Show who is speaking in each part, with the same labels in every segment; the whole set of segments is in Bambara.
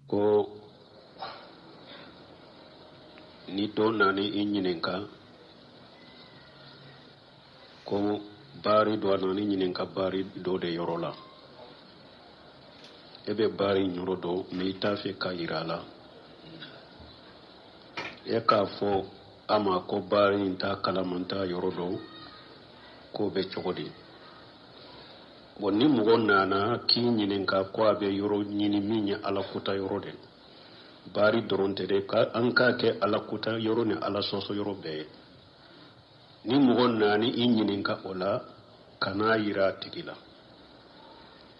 Speaker 1: Ko ni dɔ nana i ɲininka ko baari dɔ, a nana i ɲininka baari dɔ de yɔrɔ la, e bɛ baari in yɔrɔ dɔn, mɛ i t'a fɛ k'a yira a la. E k'a fɔ a ma ko baari in t'a kalama, n t'a yɔrɔ dɔn, k'o bɛ cogo di? Bon, ni mɔgɔ nana k'i ɲininka ko a bɛ yɔrɔ ɲini min ye Ala kota yɔrɔ de, baari dɔrɔn tɛ dɛ, an k'a kɛ Ala kota yɔrɔ ni Ala sɔsɔ yɔrɔ bɛɛ ye. Ni mɔgɔ nana i ɲininka o la, kan'a yira a tigi la.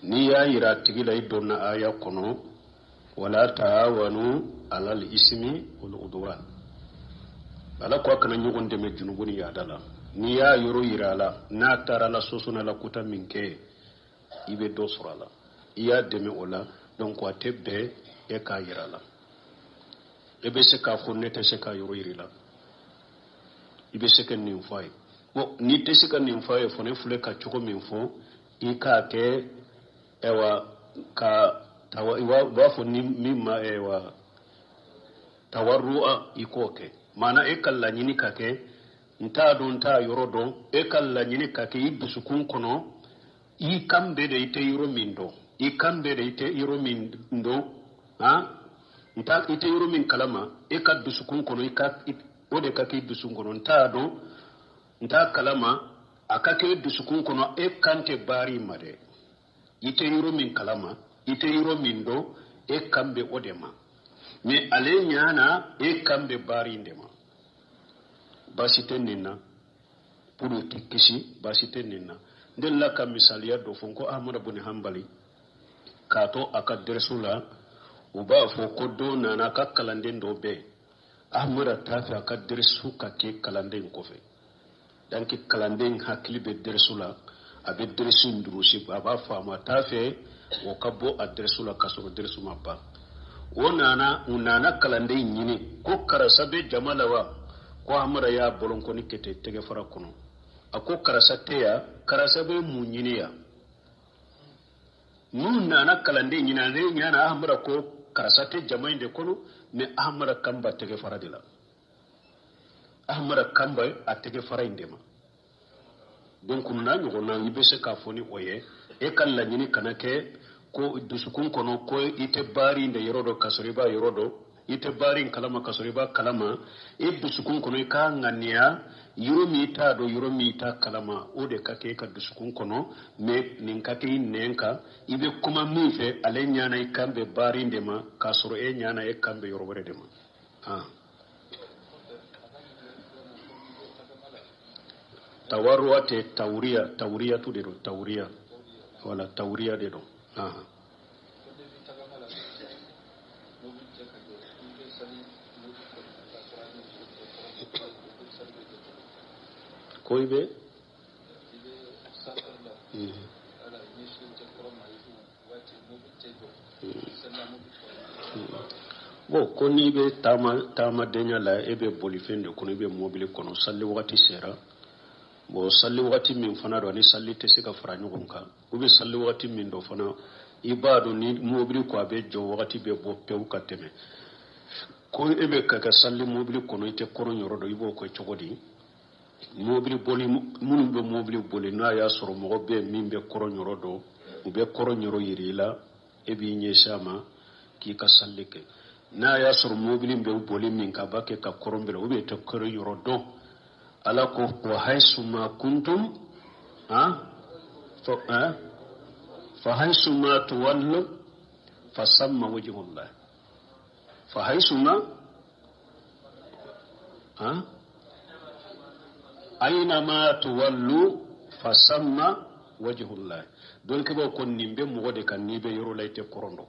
Speaker 1: N'i y'a yira a tigi la, i donna aya kɔnɔ, wala taawanu alal isimi wal udwan. Ala ko a kana ɲɔgɔn dɛmɛ junubu ni yaada la. N'i y'a yɔrɔ yira a la, n'a taara Ala sɔsɔ n'Ala kuta min kɛ, i bɛ dɔ sɔrɔ a la, i y'a dɛmɛ o la. Donc a tɛ bɛn e k'a yira a la. E bɛ se k'a fɔ ne tɛ se k'a yɔrɔ yira i la, i bɛ se ka nin fɔ a ye. Bon, n'i tɛ se ka nin fɔ a ye fana, e filɛ ka cogo min fɔ, i k'a kɛ ayiwa ka tawa, i b'a fɔ ni min ma ayiwa tawarru'a, i k'o kɛ. Maana e ka laɲini ka kɛ n t'a dɔn, n t'a yɔrɔ dɔn. E ka laɲini ka kɛ i dusukun kɔnɔ, i kan bɛ de i tɛ yɔrɔ min dɔn, i kan bɛ de i tɛ yɔrɔ min dɔn, han, n t'a, i tɛ yɔrɔ min kalama. E ka dusukun kɔnɔ, i ka o de ka kɛ i dusukun kɔnɔ, n t'a dɔn, n t'a kalama. A ka kɛ dusukun kɔnɔ, e kan tɛ baari ma dɛ, i tɛ yɔrɔ min kalama, i tɛ yɔrɔ min dɔn, e kan bɛ o de ma. Mais ale ɲana, e kan bɛ baari in de ma. Baasi tɛ nin na, pour k'i kisi, baasi tɛ nin na. N delila ka misaliya dɔ fɔ n ko Ahmadu bun Hanbali k'a to a ka dɛrɛso la, u b'a fɔ ko dɔ nana, a ka kalanden dɔ bɛ yen. Ahmadu t'a fɛ a ka dɛrɛso ka kɛ kalanden kɔfɛ. Donc kalanden hakili bɛ dɛrɛso la, a bɛ dɛrɛso in durusi, a b'a faamu. A t'a fɛ o ka bɔ a dɛrɛso la k'a sɔrɔ dɛrɛso ma ban. O nana, u nana kalanden ɲini ko karisa bɛ jama la wa? Ko Amara y'a bolonkɔni kɛ ten tɛgɛfara kɔnɔ. A ko karisa tɛ yan, karisa bɛ mun ɲini yan? N'u nana kalanden ɲini, ale ɲana Amara ko karisa tɛ jama in de kɔnɔ. Mais Amara kan b'a tɛgɛfara de la, Ahmada kan bɛ a tɛgɛ fara in de ma. Donc n'a ɲɔgɔnna, i bɛ se k'a fɔ ni o ye, e ka laɲini kana kɛ ko dusukun kɔnɔ ko i tɛ baari in de yɔrɔ dɔn k'a sɔrɔ i b'a yɔrɔ dɔn, i tɛ baari in kalama k'a sɔrɔ i b'a kalama. E dusukun kɔnɔ, i k'a ŋaniya yɔrɔ min i t'a dɔn, yɔrɔ min i t'a kalama, o de ka kɛ e ka dusukun kɔnɔ. Mais nin ka kɛ i nɛn kan, i bɛ kuma min fɛ, ale ɲana i kan bɛ baari in de ma, k'a sɔrɔ e ɲana e kan bɛ yɔrɔ wɛrɛ de ma. Tawarru'a tɛ, tawuriya, tawuriyatu de don, tawuriya, wala tawuriya de don. Ko i bɛ bon, ko n'i bɛ taama taamadenya la, e bɛ bolifɛn de kɔnɔ, i bɛ mobili kɔnɔ, sali wagati sera. Bon, sali wagati min fana don, ani sali tɛ se ka fara ɲɔgɔn kan, u bɛ sali wagati min dɔn fana, i b'a dɔn ni mobili ko a bɛ jɔ, wagati bɛ bɔ pewu ka tɛmɛ, ko e bɛ ka kɛ sali mobili kɔnɔ, i tɛ kɔrɔn yɔrɔ dɔn, i b'o kɛ cogo di? Mobili boli, minnu bɛ mobili boli, n'a y'a sɔrɔ mɔgɔ bɛ min bɛ kɔrɔn yɔrɔ dɔn, u bɛ kɔrɔn yɔrɔ yira i la, e b'i ɲɛsin a ma k'i ka sali kɛ. N'a y'a sɔrɔ mobili bɛ boli min kan, a b'a kɛ ka kɔrɔn bila, ou bien tɛ kɔrɔn yɔrɔ dɔn. Ala ko wa haysuma kuntum fa haysuma tuwallu fa samma wajhullah, fa haysuma aynama tuwallu fa samma wajhullah. Dɔnnikɛbaaw ko nin bɛ mɔgɔ de kan n'i bɛ yɔrɔ la, i tɛ kɔrɔn dɔn.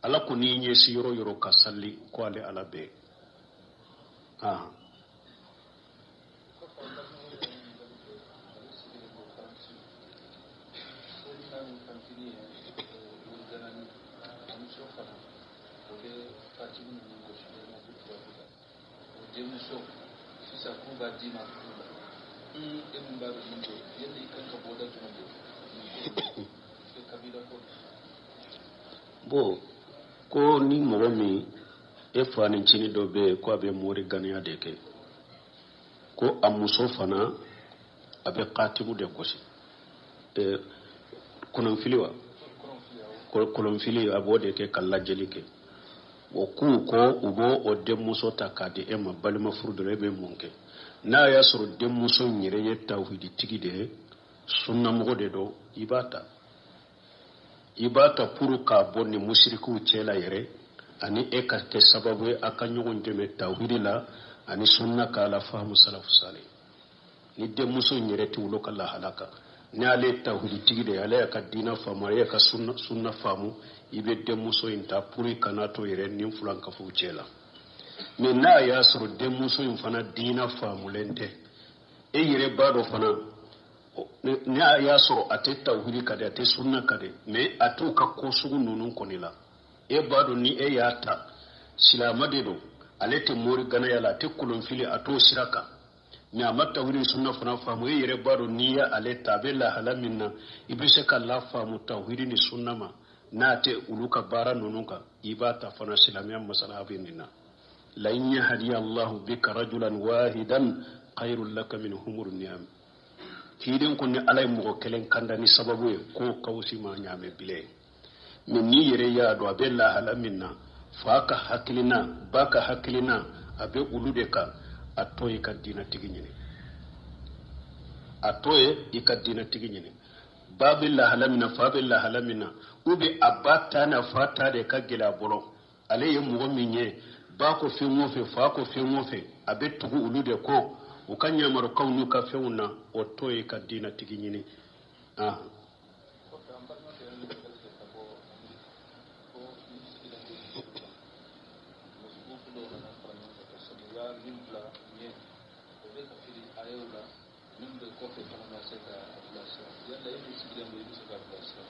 Speaker 1: Ala ko n'i ɲɛsin yɔrɔ yɔrɔ ka sali, ko ale Ala bɛ.
Speaker 2: Denmuso sisan k'u b'a d'i ma furu la, e mun b'a dɔn min don, yali i kan ka bɔda jumɛn de kabila ko?
Speaker 1: Bon. Ko ni mɔgɔ min e fa ncinin dɔ bɛ yen ko a bɛ mori ganiya de kɛ, ko a muso fana a bɛ katimu de gosi, kɔnɔnfili wa, kɔlɔnfili, a b'o de kɛ ka lajɛli kɛ. O k'u ko u b'o o denmuso ta k'a di e ma balima furu dɔ la, e bɛ mun kɛ? N'a y'a sɔrɔ denmuso in yɛrɛ ye tawhiditigi de ye, sunnamɔgɔ de don, i b'a ta. I b'a ta pour k'a bɔ ni musirikiw cɛ la yɛrɛ, ani e ka kɛ sababu ye a ka ɲɔgɔn dɛmɛ tawhidi la ani sunna k'a la fahamu salafu salih. Ni denmuso in yɛrɛ tɛ olu ka lahala kan, ni ale ye tawhiditigi de ye, ale y'a ka diina faamu, ale y'a ka sunna faamu, i bɛ denmuso in ta pour i kana to yɛrɛ ni filankafow cɛ la. Mais n'a y'a sɔrɔ denmuso in fana diina faamulen tɛ, e yɛrɛ b'a dɔn fana ni a y'a sɔrɔ a tɛ tawhidi ka di, a tɛ sunna ka di, mais a t'u ka ko sugu ninnu kɔni la, e b'a dɔn ni e y'a ta, silamɛ de don, ale tɛ mori ganaya la, a tɛ kolonfili, a t'o sira kan, mais a ma tawhidi sunna fana faamu, e yɛrɛ b'a dɔn n'i y'ale ta, a bɛ lahala min na, i bɛ se ka lafaamu tawhidi ni sunna ma, n'a tɛ olu ka baara ninnu kan, i b'a ta fana. Silamɛya masala bɛ nin na. La in yahdiya Allahu bika rajulan wahidan khayrun laka min humur ni'am. Kiden ko ni Ala ye mɔgɔ kelen kanda ni sababu ye, k'o ka wusi ma ɲaamɛ bilen. Mais n'i yɛrɛ y'a dɔn a bɛ lahala min na, fa ka hakilina, ba ka hakilina, a bɛ olu de kan, a to i ka diinatigi ɲini, a to ye i ka diinatigi ɲini. Ba bɛ lahala min na, fa bɛ lahala min na, ou bien a ba ta n'a fa ta de ka gɛlɛn a bolo, ale ye mɔgɔ min ye, ba ko fɛn o fɛn, fa ko fɛn o fɛn, a bɛ tugu olu de kɔ, u ka ɲamarukaw n'u ka fɛnw na, o to ye ka diinatigi ɲini.
Speaker 2: Kɔfɛ, an balimakɛ yɛrɛ ɲininkali kɛ ka bɔ Ameriki, ko ni sigilen bɛ misiri la, muso dɔw nana fara ɲɔgɔn kan ka sali, u y'a min bila ɲɛ, o bɛ ka fili ayaw la, min bɛ kɔfɛ fana ma se ka a bilasira. Yala e min sigilen don, i bɛ se k'a bilasira?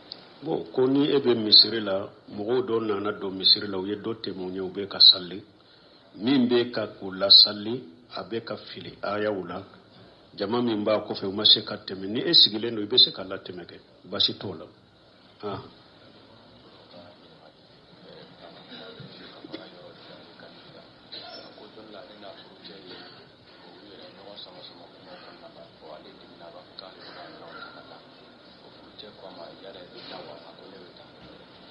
Speaker 1: Bon, ko ni e bɛ misiri la, mɔgɔw dɔ nana don misiri la, u ye dɔ tɛmɛ u ɲɛ, u bɛ ka sali, min bɛ ka k'u lasali, a bɛ ka fili ayaw la, jama min b'a kɔfɛ, u ma se ka tɛmɛ, ni e sigilen don, i bɛ se ka latɛmɛ kɛ, baasi t'o la.
Speaker 3: Ko don la ale n'a furucɛ ye u yɛrɛ ɲɔgɔn sama sama kuma kɔnɔna la, ko ale dimina, a b'a fɔ k'ale bɛna yɔrɔ ta ka taa. O furucɛ ko a ma, yala i bɛ taa wa? A ko ne bɛ taa.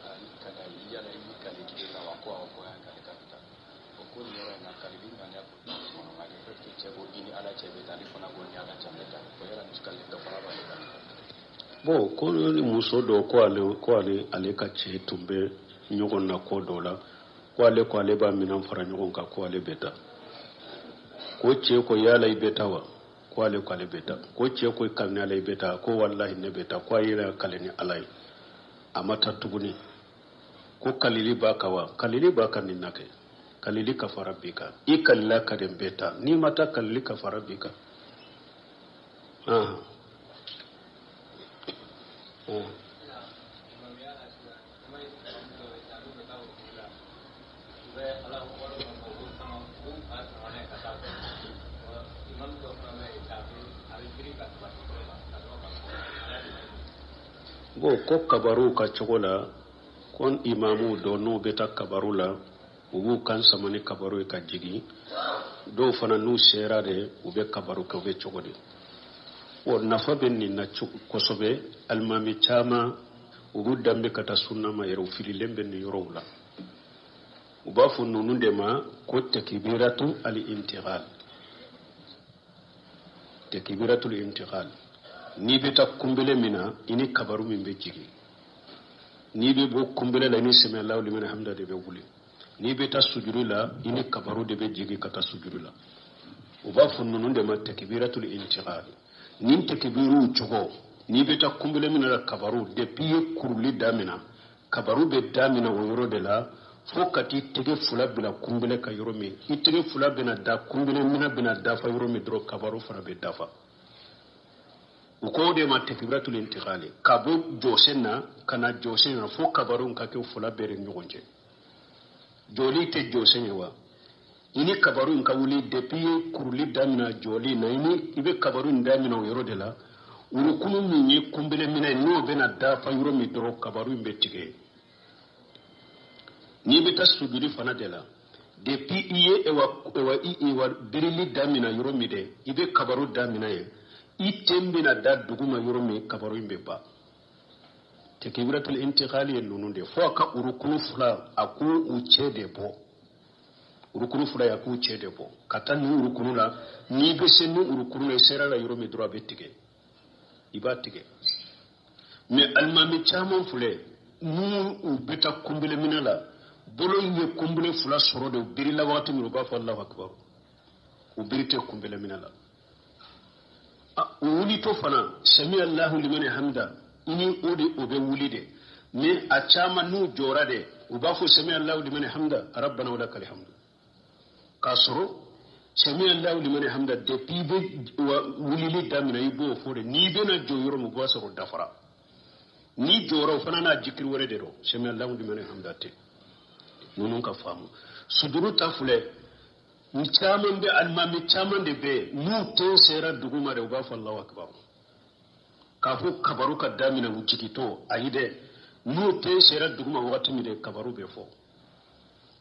Speaker 3: A y'i kali a ye, yala i y'i kali k'i bɛ taa wa? Ko awɔ, ko y'a kali k'a bɛ taa. O ko nin yɔrɔ in na, kalili ŋaniya ko kɔnɔ, nka le fait que cɛ ko i ni Ala cɛ bɛ taa, ale fana ko ni Ala cɛ bɛ taa, o yala ni kalili dafara b'ale kan?
Speaker 1: Bon, ko ni muso dɔ ko ale ka cɛ tun bɛ ɲɔgɔn na ko dɔ la, ko ale b'a minɛn fara ɲɔgɔn kan, ko ale bɛ taa. Ko cɛ ko, yala i bɛ taa wa? Ko ale ko ale bɛ taa. Ko cɛ ko, kali ni Ala, i bɛ taa? Ko walahi, ne bɛ taa. Ko a yɛrɛ kali ni Ala ye, a ma taa tuguni. Ko kalili b'a kan wa? Kalili b'a kan nin na kɛ, kalili kafara b'i kan. I kalila ka den bɛ taa, n'i ma taa, kalili kafara b'i kan. Ah. Ah.
Speaker 4: Imamiya la sisan, an b'a ye imam dɔw bɛ taa, n'u bɛ taa olu la, u bɛ Ala wari kɔnɔ, u b'o sama, u b'u fa sama n'a ye ka taa fɛ. Imam dɔw fana bɛ yen, a bɛ girin ka sabati kɔrɔ la ka sɔrɔ ka fɔ Ala de.
Speaker 1: Bon, ko kabaruw ka cogo la, ko imamuw dɔ n'u bɛ taa kabaru la, u b'u kan sama ni kabaru ye ka jigin, dɔw fana n'u sera de, u bɛ kabaru kɛ, u bɛ cogo di? O nafa bɛ nin na kosɛbɛ. Alimami caman, u b'u danbe ka taa sunna ma yɛrɛ, u fililen bɛ nin yɔrɔw la. U b'a fɔ ninnu de ma ko tekibiratu al intiqal, tekibiratul intiqal. N'i bɛ taa kunbele min na, i ni kabaru min bɛ jigin, n'i bɛ bɔ kunbele la, i ni sami Allahu liman hamida de bɛ wuli, n'i bɛ taa sujuru la, i ni kabaru de bɛ jigin ka taa sujuru la. U b'a fɔ ninnu de ma tekibiratul intiqal. Nin tekibiruw cogo, n'i bɛ taa kunbele min na, kabaru, depuis i ye kuruli damina, kabaru bɛ damina o yɔrɔ de la fo ka t'i tɛgɛ fila bila kunbele ka yɔrɔ min, i tɛgɛ fila bɛna da kunbele mina bɛna dafa yɔrɔ min dɔrɔn, kabaru fana bɛ dafa. U ko o de ma tekibiratul intiqali, ka bɔ jɔsen na ka na jɔsen na fo kabaru ka kɛ fila bɛɛ ni ɲɔgɔn cɛ. Jɔli tɛ jɔsen ye wa? I ni kabaru in ka wuli, depuis i ye kuruli damina jɔli na, i ni i bɛ kabaru in damina o yɔrɔ de la. Urukunu min ye kunbele minɛ, n'o bɛna dafa yɔrɔ min dɔrɔn, kabaru in bɛ tigɛ. N'i bɛ taa sujudi fana de la, depuis i ye ewa birili damina yɔrɔ min dɛ, i bɛ kabaru damina yen, i ten bɛna da duguma yɔrɔ min, kabaru in bɛ ban. Takbiratul intiqali ye ninnu de fo a ka urukunu fila, a k'u cɛ de bɔ. Urukunu fila ye, a k'u cɛ de bɔ ka taa nin urukunu la. N'i bɛ se nin urukunu la, i sera la yɔrɔ min dɔrɔn, a bɛ tigɛ, i b'a tigɛ. Mais alimami caman filɛ, n'u u bɛ taa kunbele minɛ la, bolo in ye kunbele fila sɔrɔ de, u birila wagati min, u b'a fɔ Alahu akibaru, u biri tɛ kunbele minɛ la. U wulitɔ fana, sami Alahu limani hamida, ni o de o bɛ wuli de. Mais a caman n'u jɔra de, u b'a fɔ sami Alahu limani hamida, rabbana wa lakal hamdu. K'a sɔrɔ sami Alahu limani hamida, depuis i bɛ wulili daminɛ, i b'o fɔ de. N'i bɛna jɔ yɔrɔ min, o b'a sɔrɔ dafara. N'i jɔra, o fana n'a jikiri wɛrɛ de don, sami Alahu limani hamida tɛ. Ninnu ka faamu. Sujuru ta filɛ, ni caman bɛ, alimami caman de bɛ yen, n'u ten sera duguma de, u b'a fɔ Alahu akibaru. K'a fɔ kabaru ka daminɛ u jigitɔ, ayi dɛ, n'u ten sera duguma wagati min de, kabaru bɛ fɔ.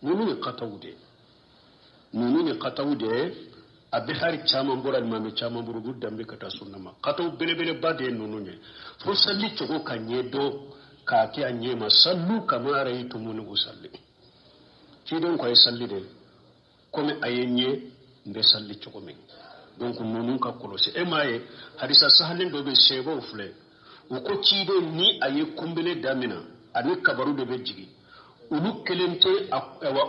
Speaker 1: Ninnu ye kataw de ye, ninnu ye kataw de ye. A bɛ hari caman bɔra, alimami caman bɔra, u b'u danbe ka taa sunna ma. Kataw belebeleba de ye ninnu ye. Fo sali cogo ka ɲɛ dɔn, k'a kɛ a ɲɛ ma. Sallu kama ra'aytumuni usalli. Ciden ko a ye sali de komi a ye ɲɛ n bɛ sali cogo min. Donc ninnu ka kɔlɔsi. E m'a ye, hadisa sahalen dɔ bɛ, sɛbɛw filɛ, u ko ciden ni a ye kunbele damina, ani kabaru de bɛ jigin. Olu kelen tɛ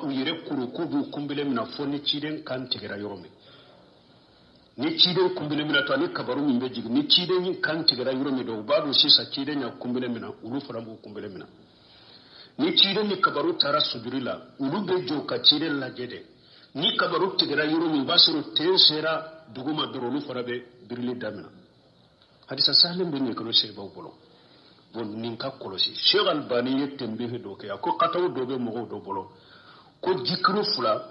Speaker 1: u yɛrɛ kuru k'u b'u kunbele minɛ fo ni ciden kan tigɛra yɔrɔ min. Ni ciden kunbele minɛ to, ani kabaru min bɛ jigin, ni ciden kan tigɛra yɔrɔ min dɔn, u b'a dɔn sisan ciden y'a kunbele minɛ, olu fana b'u kunbele minɛ. Ni ciden ni kabaru taara sujuri la, olu bɛ jɔ ka ciden lajɛ dɛ. Ni kabaru tigɛra yɔrɔ min, o b'a sɔrɔ ten sera duguma dɔrɔn, olu fana bɛ birili daminɛ. Hadisa sahalen bɛ nin kɔnɔ sebaw bolo. Bon, nin ka kɔlɔsi. Sheikh Albani ye tenbihi dɔ kɛ, a ko kataw dɔ bɛ mɔgɔw dɔ bolo, ko jikuru fila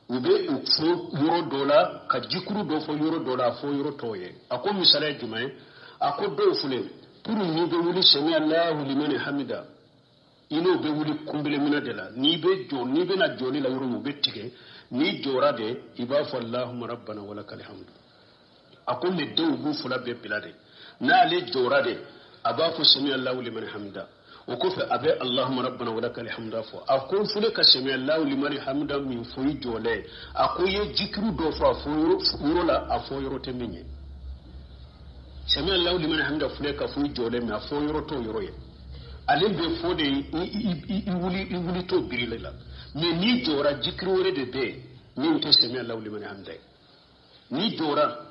Speaker 1: u bɛ u fɔ yɔrɔ dɔ la, ka jikuru dɔ fɔ yɔrɔ dɔ la, a fɔ yɔrɔ tɔw ye. A ko misaliya ye jumɛn ye? A ko dɔw filɛ, pour n'i bɛ wuli sami Alahu limani hamida, i n'o bɛ wuli kunbele minɛ de la. N'i bɛ jɔ, n'i bɛna jɔli la yɔrɔ min, u bɛ tigɛ. N'i jɔra de, i b'a fɔ Allahumma rabbana walakal hamdu. A ko mɛ denw b'u fila bɛɛ bila de. N'ale jɔra de, a b'a fɔ sami Allahu limani hamida, o kɔfɛ a bɛ Allahumma rabbana walakal hamda fɔ. A ko n filɛ ka sami Allahu limani hamida min fɔ i jɔlen, a ko i ye jikiru dɔ fɔ a fɔ yɔrɔ la, a fɔ yɔrɔ tɛ min ye. Sami Allahu limani hamida filɛ ka fɔ i jɔlen, mɛ a fɔ yɔrɔ t'o yɔrɔ ye. Ale bɛ fɔ de i wuli, i wuli t'o birili la. Mɛ n'i jɔra, jikiru wɛrɛ de bɛ yen min tɛ sami Allahu limani hamida ye. N'i jɔra,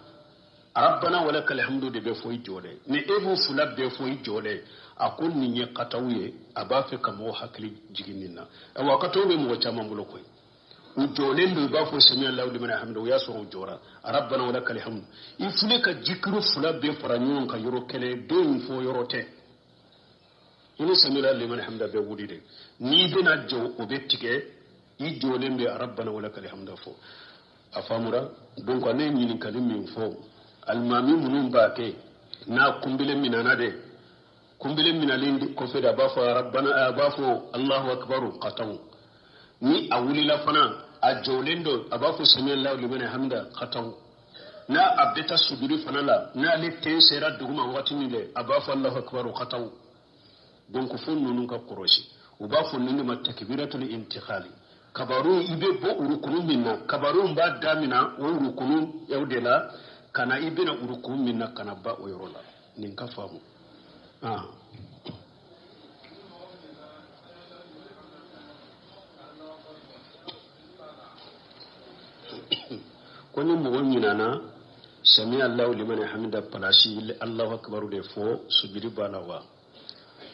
Speaker 1: rabbana walakal hamdu de bɛ fɔ i jɔlen. Ni e b'o fila bɛɛ fɔ i jɔlen, a ko nin ye kataw ye. A b'a fɛ ka mɔgɔ hakili jigin nin na. Ayiwa, kataw bɛ mɔgɔ caman bolo koyi. U jɔlen don, i b'a fɔ sami Allahu limani hamida, o y'a sɔrɔ u jɔra rabbana walakal hamdu. I filɛ ka jikiru fila bɛɛ fara ɲɔgɔn kan yɔrɔ kelen, don in fɔ yɔrɔ tɛ. I ni sami Allahu limani hamida bɛ wuli de. N'i bɛna jɔ, o bɛ tigɛ, i jɔlen bɛ rabbana walakal hamda fɔ. A faamura? Donc ale ye ɲininkali min fɔ, alimami minnu b'a kɛ n'a kunbele minana dɛ, kunbele minalen kɔfɛ de, a b'a fɔ rabbana, a b'a fɔ Allahu akbaru kataw. Ni a wulila fana, a jɔlen don, a b'a fɔ sami Allahu limani hamida kataw. N'a a bɛ taa sujudi fana la, n'ale ten sera duguma waati min dɛ, a b'a fɔ Allahu akbaru kataw. Donc fo ninnu ka kɔlɔsi. U b'a fɔ ninnu ma takbiratul intiqali. Kabaru, i bɛ bɔ urukunu min na, kabaru b'a damina o urukunu o de la ka na, i bɛna urukunu min na ka na ba o yɔrɔ la. Nin ka faamu. Ko ni mɔgɔ ɲinana sami Allahu limani hamida palasi Allahu akbaru de fɔ, sujudi b'a la wa?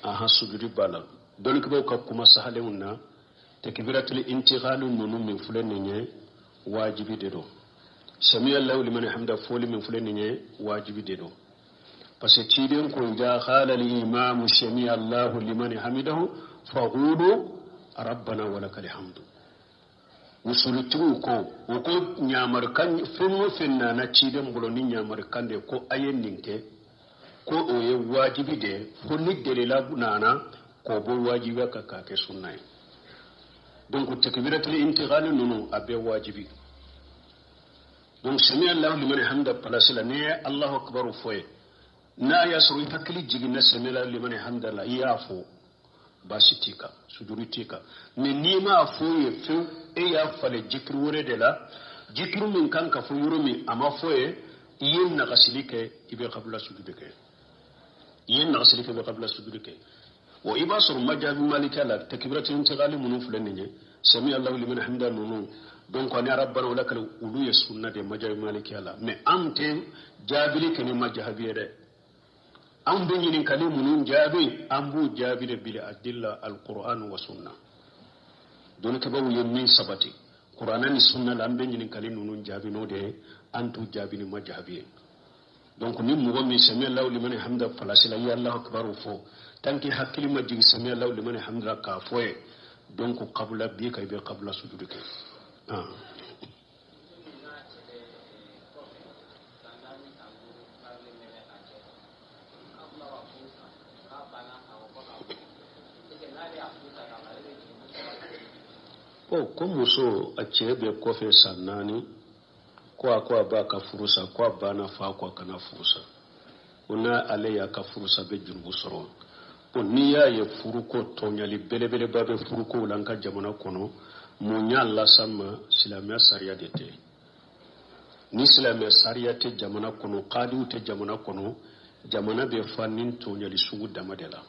Speaker 1: Aha, sujudi b'a la. Dɔnnikɛbaaw ka kuma sahalenw na, takbiratul intiqal ninnu min filɛ nin ye, wajibi de don. Sami Allahu limani hamida fɔli min filɛ nin ye, wajibi de don. Parce que ciden ko idha qala al imamu sami Allahu limani hamidahu faqulu rabbana walakal hamdu. Usulutigiw ko, u ko ɲamarikan fɛn o fɛn nana ciden bolo ni ɲamarikan de ko a ye nin kɛ, ko o ye wajibi de ye, fo ni delila nana k'o bɔ wajibiya kan k'a kɛ sunna ye. Donc takbiratul intiqali ninnu a bɛɛ wajibi. Donc sami Allahu liman hamida place la, n'i ye Allahu akbar fɔ ye, n'a y'a sɔrɔ i hakili jiginna sami Allahu liman hamida la, i y'a fɔ, baasi t'i kan, sujuru t'i kan. Mais n'i m'a fɔ ye fewu, e y'a falen jikiri wɛrɛ de la, jikiri min kan ka fɔ yɔrɔ min a ma fɔ ye, i ye nagasili kɛ, i bɛ kabila sujudu kɛ. I ye nagasili kɛ, i bɛ kabila sujudu kɛ. Wa i b'a sɔrɔ majabi malikiya la, takbiratul intiqali minnu filɛ nin ye, sami Allahu liman hamida ninnu, donc ani rabbana wa lakal, olu ye sunna de majabi malikiya la. Mais an tɛ jaabili kɛ ni majabi ye dɛ. An bɛ ɲininkali minnu jaabi, an b'u jaabi de bil adilla alquran wa sunna. Dɔnnikɛbaaw ye min sabati kuranɛ ni sunna la, an bɛ ɲininkali ninnu jaabi n'o de ye, an t'u jaabi ni majabi ye. Donc ni mɔgɔ min sami Allahu liman hamida place la, i ye Allahu akbar fɔ, tant que hakili ma jigin sami Allahu liman hamida k'a fɔ ye, donc kabula b'i kan, i bɛ kabula sujudu kɛ. Ko muso a cɛ bɛ kɔfɛ san 4, ko a ko a b'a ka furu sa, ko a banna fa ko a kana furu sa, ko n'a ale y'a ka furu sa bɛ jurumu sɔrɔ. Bon, n'i y'a ye furuko tɔɲali belebeleba bɛ furukow la an ka jamana kɔnɔ, mun y'a las'an ma? Silamɛya sariya de tɛ. Ni silamɛya sariya tɛ jamana kɔnɔ, kadiw tɛ jamana kɔnɔ, jamana bɛ fa ni tɔɲali sugu dama de la.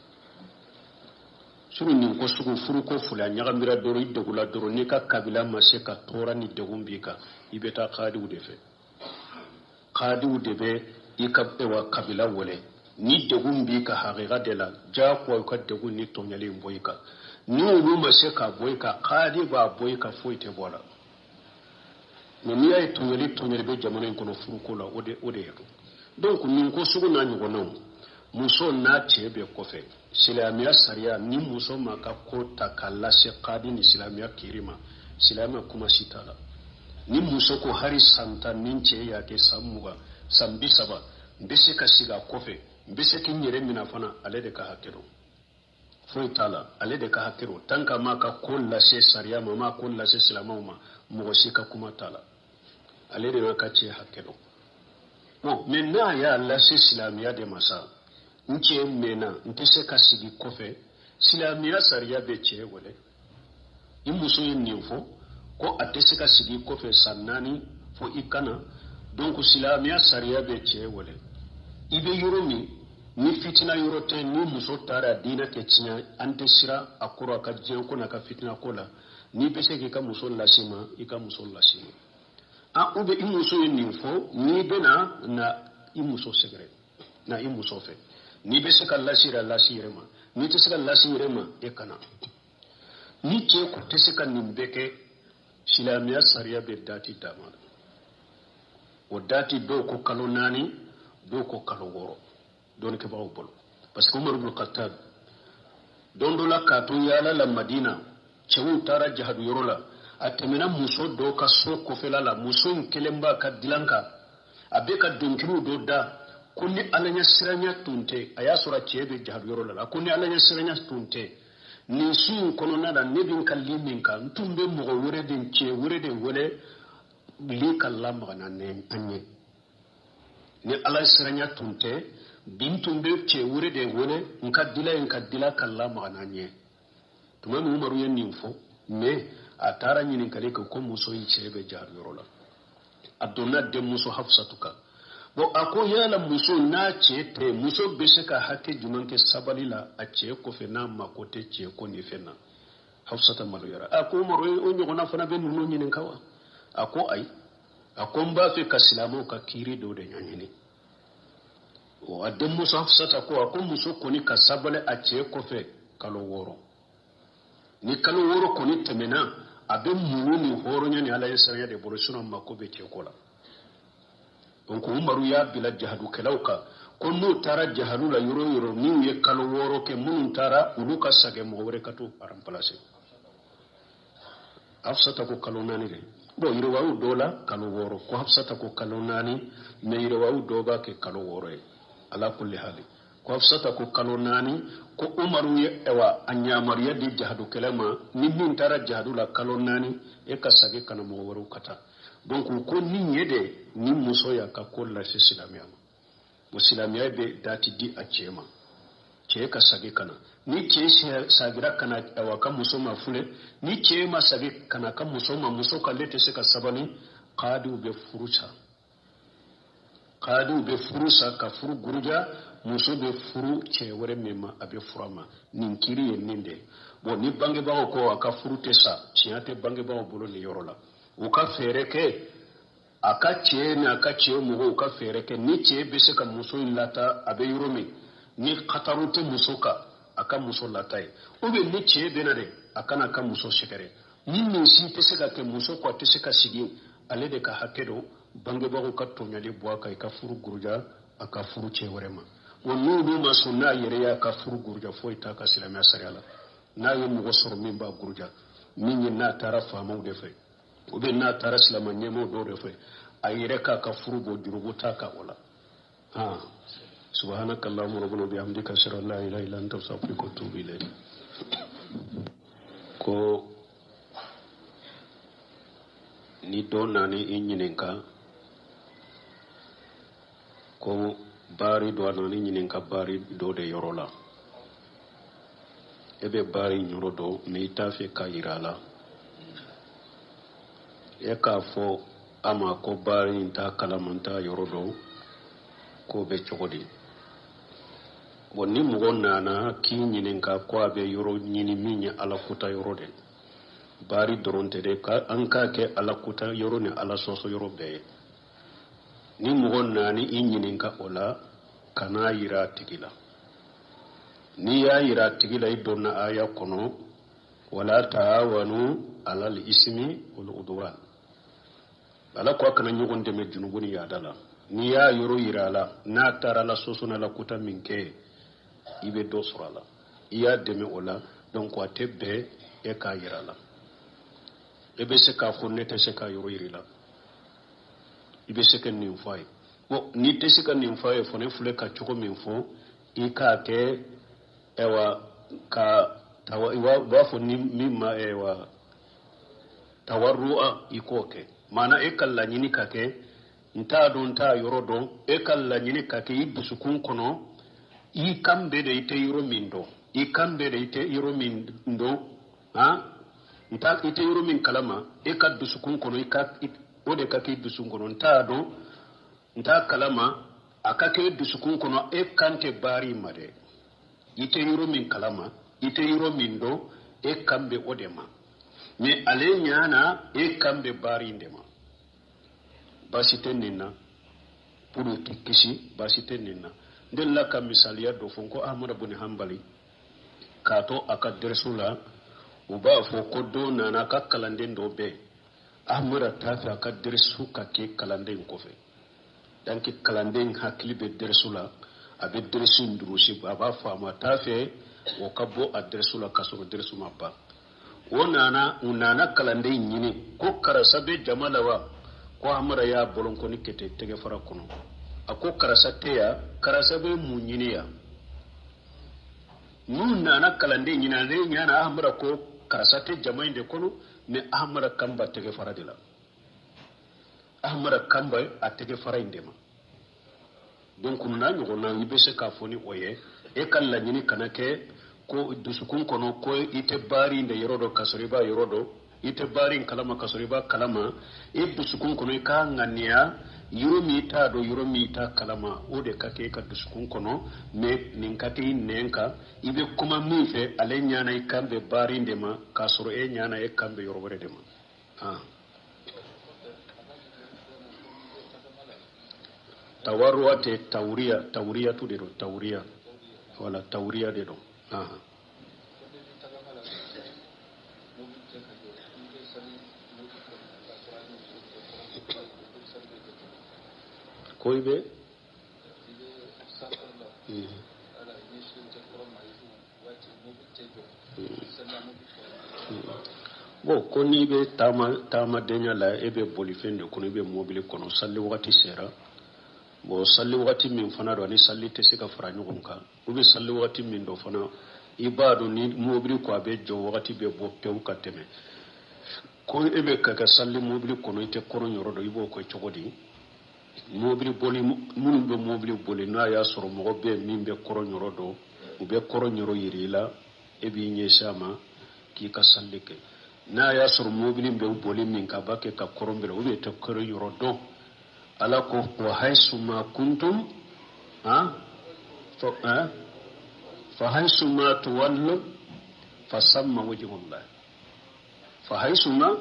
Speaker 1: Suru nin ko sugu furuko fila ɲagamira dɔrɔn, i degula dɔrɔn, n'i ka kabila ma se ka tɔɔrɔ ni degun b'i kan, i bɛ taa kadiw de fɛ. Kadiw de bɛ i ka kabila wele. Ni degun b'i ka hakika de la, diyagoya u ka degun ni tɔɲɔli in bɔ i kan. Ni olu ma se k'a bɔ i kan, kadi b'a bɔ i kan, foyi tɛ bɔ a la. Mais n'i y'a ye tɔɲɔli bɛ jamana in kɔnɔ furuko la, o de ye don. Donc nin ko sugu n'a ɲɔgɔnnaw, muso n'a cɛ bɛ kɔfɛ, silamɛya sariya, ni muso ma ka ko ta k'a lase kadi ni silamɛya kiri ma, silamɛya kuma si t'a la. Ni muso ko hari san 10, ni cɛ y'a kɛ san 20, san 30, n bɛ se ka sigi a kɔfɛ, n bɛ se k'i yɛrɛ minɛ fana, ale de ka hakɛ don, foyi t'a la, ale de ka hakɛ don. Tant que a m'a ka ko lase sariya ma, a m'a ko lase silamɛw ma, mɔgɔ si ka kuma t'a la, ale de b'a ka cɛ hakɛ don. Bon, mais n'a y'a lase silamɛya de ma sa, n cɛ mɛnna, n tɛ se ka sigi kɔfɛ, silamɛya sariya bɛ cɛ wele. I muso ye nin fɔ ko a tɛ se ka sigi kɔfɛ san 4 fo i kana, donc silamɛya sariya bɛ cɛ wele. I bɛ yɔrɔ min ni fitina yɔrɔ tɛ, ni muso taara diinɛ tɛ tiɲɛ, an tɛ siran a kɔrɔ a ka diɲɛ ko n'a ka fitina ko la, n'i bɛ se k'i ka muso lase ma, i ka muso lase ma. Ou bien i muso ye nin fɔ, n'i bɛna na i muso sɛgɛrɛ, na i muso fɛ. N'i bɛ se ka lasi yɛrɛ, lasi yɛrɛ ma. N'i tɛ se ka lasi yɛrɛ ma, e kana. Ni cɛ ko tɛ se ka nin bɛɛ kɛ, silamɛya sariya bɛ dati d'a ma. O dati dɔw ko kalo 4, dɔw ko kalo 6, dɔnnikɛbagaw bolo. Parce que Umar ibn Khattab don dɔ la k'a to yaala la Madina, cɛw taara jihadu yɔrɔ la, a tɛmɛna muso dɔ ka so kɔfɛla la, muso in kelen b'a ka dilan kan, a bɛ ka dɔnkiliw dɔ da, ko ni Ala ɲɛ siranya tun tɛ, a y'a sɔrɔ a cɛ bɛ jihadu yɔrɔ la, ko ni Ala ɲɛ siranya tun tɛ, nin su in kɔnɔna la, ne bɛ n ka li min kan, n tun bɛ mɔgɔ wɛrɛ de, cɛ wɛrɛ de wele li ka lamaga na an ɲɛ. Ni Ala siranya tun tɛ, bi n tun bɛ cɛ wɛrɛ de wele n ka dila in ka dila ka lamaga n'an ɲɛ. Tuma min Umaru ye nin fɔ, mais a taara ɲininkali kɛ ko muso in cɛ bɛ jihadu yɔrɔ la. A donna denmuso Hafsatu kan. Bon, a ko yala muso n'a cɛ tɛ, muso bɛ se ka hakɛ jumɛn kɛ sabali la a cɛ kɔfɛ n'a mako tɛ cɛ ko ni fɛn na? Hafsata maloyara. A ko Umaru, o ɲɔgɔnna fana bɛ ninnu ɲininka wa? A ko ayi. A ko n b'a fɛ ka silamɛw ka kiiri dɔ de ɲɛɲini. O a denmuso Hafsata ko, a ko muso kɔni ka sabali a cɛ kɔfɛ kalo 6. Ni kalo 6 kɔni tɛmɛna, a bɛ muɲu ni hɔrɔnya ni Ala ye siranya de bolo, sinon mako bɛ cɛ ko la. Donc Umaru y'a bila jihadukɛlaw kan ko n'u taara jihadu la yɔrɔ o yɔrɔ, n'u ye kalo 6 kɛ, minnu taara olu ka sagɛ mɔgɔ wɛrɛ ka t'u remplacer. Hafsata ko kalo 4 de. Bon, yiriwaw dɔw la kalo 6, ko Hafsata ko kalo 4, mais yiriwaw dɔw b'a kɛ kalo 6 ye. Ala kulli hali, ko Hafsata ko kalo 4, Ko Umaru ye ɛwa a yamaruya di jahadu kɛlɛ ma, ni min taara jahadu la kalo 4, e ka sagi ka na mɔgɔ wɛrɛw ka taa. Donc ko ni ye de ni muso y'a ka ko lase silamɛya ma, o silamɛya bɛ dati di a cɛ ma, cɛ ka sagi ka na. Ni cɛ sagira ka na awa ka muso ma fule, ni cɛ ma sagi ka na ka muso ma, muso k'ale tɛ se ka sabali, kadiw bɛ furu sa, kadiw bɛ furu sa ka furu guruja, muso bɛ furu cɛ wɛrɛ min ma, a bɛ furu a ma. Nin kiri ye nin de ye. Bon, ni bangebagaw ko a ka furu tɛ sa, tiɲɛ tɛ bangebagaw bolo nin yɔrɔ la. U ka fɛɛrɛ kɛ, a ka cɛ ni a ka cɛ mɔgɔw ka fɛɛrɛ kɛ, ni cɛ bɛ se ka muso in lata a bɛ yɔrɔ min, ni kataru tɛ muso kan, a ka muso lata ye. Ou bien ni cɛ bɛ na de, a kana ka muso sɛgɛrɛ. Ni nin si tɛ se ka kɛ, muso ko a tɛ se ka sigi, ale de ka hakɛ don, bangebagaw ka tɔɲɔli bɔ a kan, i ka furu guruja a ka furu cɛ wɛrɛ ma. O n'olu ma sɔn, n'a yɛrɛ y'a ka furu guruja, foyi t'a ka silamɛya sariya la. N'a ye mɔgɔ sɔrɔ min b'a guruja, min ye n'a taara faamaw de fɛ, ou bien n'a taara silamɛ ɲɛmɔgɔ dɔw de fɛ, a yɛrɛ k'a ka furu bɔ, juruko t'a kan o la. Han, subhanaka allahumma rabbana bihamdika, ashhadu an la ilaha illa anta, astaghfiruka wa atubu ilayk. Ko ni dɔ nana i ɲininka ko baari dɔ, a nana i ɲininka baari dɔ de yɔrɔ la, e bɛ baari yɔrɔ dɔn, mais i t'a fɛ k'a yira a la, e k'a fɔ a ma ko baari in t'a kalama, n t'a yɔrɔ dɔn, k'o bɛ cogo di? Bon, ni mɔgɔ nana k'i ɲininka ko a bɛ yɔrɔ ɲini min ye Ala kota yɔrɔ de, baari dɔrɔn tɛ dɛ, an k'a kɛ Ala kota yɔrɔ ni Ala sɔsɔ yɔrɔ bɛɛ ye. Ni mɔgɔ nana i ɲininka o la, kan'a yira a tigi la. N'i y'a yira a tigi la, i donna aya kɔnɔ, wala taawanu alal ismi wal udwan. Ala ko a kana ɲɔgɔn dɛmɛ junubu ni yaada la. N'i y'a yɔrɔ yira a la, n'a taara la sɔsɔ n'a la kota min kɛ, i bɛ dɔ sɔrɔ a la, i y'a dɛmɛ o la. Donc a tɛ bɛn e k'a yira a la. E bɛ se k'a fɔ ne tɛ se k'a yɔrɔ yira i la, i bɛ se ka nin fɔ a ye. Bon, n'i tɛ se ka nin fɔ a ye fana, filɛ ka cogo min fɔ, i k'a kɛ ɛwa ka tawa, u b'a fɔ ni min ma ɛwa tawarru'a, i k'o kɛ. Maana e ka laɲini ka kɛ, n t'a dɔn, n t'a yɔrɔ dɔn, e ka laɲini ka kɛ i dusukun kɔnɔ, i kan bɛ de i tɛ yɔrɔ min dɔn, i kan bɛ de i tɛ yɔrɔ min dɔn, han, n t'a, i tɛ yɔrɔ min kalama, e ka dusukun kɔnɔ, i ka o de ka kɛ i dusukun kɔnɔ, n t'a dɔn, n t'a kalama, a ka kɛ i dusukun kɔnɔ, e kan tɛ baari ma dɛ, i tɛ yɔrɔ min kalama, i tɛ yɔrɔ min dɔn, e kan bɛ o de ma. Mais ale ɲana, e kan bɛ baari in de ma. Baasi tɛ nin na, pour k'i kisi, baasi tɛ nin na. N delila ka misaliya dɔ fɔ, n ko Ahmadu bin Hanbali k'a to a ka dɛrɛso la, u b'a fɔ ko dɔ nana a ka kalanden dɔ bɛ yen, Ahmadu t'a fɛ a ka dɛrɛso ka kɛ kalanden kɔfɛ. Donc kalanden hakili bɛ dɛrɛso la, a bɛ dɛrɛso in durusi, a b'a faamu, a t'a fɛ o ka bɔ a dɛrɛso la k'a sɔrɔ dɛrɛso ma ban. O nana, u nana kalanden ɲini ko karisa bɛ jama la wa? Ko Ahmadu y'a bolonkɔni kɛ ten tɛgɛfara kɔnɔ. A ko karisa tɛ yan, karisa bɛ mun ɲini yan? N'u nana kalanden ɲini, ale ɲana Ahmadu ko karisa tɛ jama in de kɔnɔ, mais Ahmadu kan b'a tɛgɛfara de la. Ahmadu kan bɛ a tɛgɛfara in de ma. Donc n'a ɲɔgɔnna, i bɛ se k'a fɔ ni o ye, e ka laɲini kana kɛ ko dusukun kɔnɔ ko i tɛ baari in de yɔrɔ dɔn k'a sɔrɔ i b'a yɔrɔ dɔn, i tɛ baari in kalama k'a sɔrɔ i b'a kalama. I dusukun kɔnɔ, i k'a ŋaniya yɔrɔ min i t'a dɔn, yɔrɔ min i t'a kalama, o de ka kɛ i ka dusukun kɔnɔ. Mais nin ka kɛ i nɛn kan, i bɛ kuma min fɛ, ale ɲana i kan bɛ baari in de ma, k'a sɔrɔ e ɲana e kan bɛ yɔrɔ wɛrɛ de ma. Han, tawarru'a tɛ, tawuriya, tawuriyatu de don, tawuriya, wala tawuriya de don. Han. Ko i bɛ bon, ko n'i bɛ taama taamadenya la, e bɛ bolifɛn de kɔnɔ, i bɛ mobili kɔnɔ, sali wagati sera. Bon, salli wagati min fana don, ani salli tɛ se ka fara ɲɔgɔn kan, u bɛ salli wagati min dɔ fana, i b'a dɔn ni mobili ko a bɛ jɔ wagati bɛ bɔ pewu ka tɛmɛ, ko e bɛ ka kɛ salli mobili kɔnɔ, i tɛ kɔrɔn yɔrɔ dɔn, i b'o kɛ cogo di? Mobili boli, minnu bɛ mobili boli, n'a y'a sɔrɔ mɔgɔ bɛ yen min bɛ kɔrɔn yɔrɔ dɔn, u bɛ kɔrɔn yɔrɔ yira i la, e b'i ɲɛsin a ma k'i ka salli kɛ. N'a y'a sɔrɔ mobili bɛ boli min kan, a b'a kɛ ka kɔrɔn bɛrɛ, ou bien i tɛ kɔrɔn yɔrɔ dɔn. Ala ko wa haysuma kuntum ha fa haysuma tuwallu fa samma wajhullah fa haysuma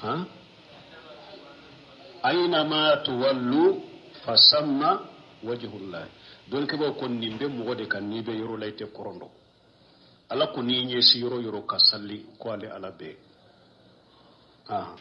Speaker 1: ha aynama tuwallu fa samma wajhullah. Donc b'o ko nin bɛ mɔgɔ de kan n'i bɛ yɔrɔ la i tɛ kɔrɔn dɔn. Ala ko n'i ɲɛsin yɔrɔ yɔrɔ ka salli, ko ale Ala bɛ ah.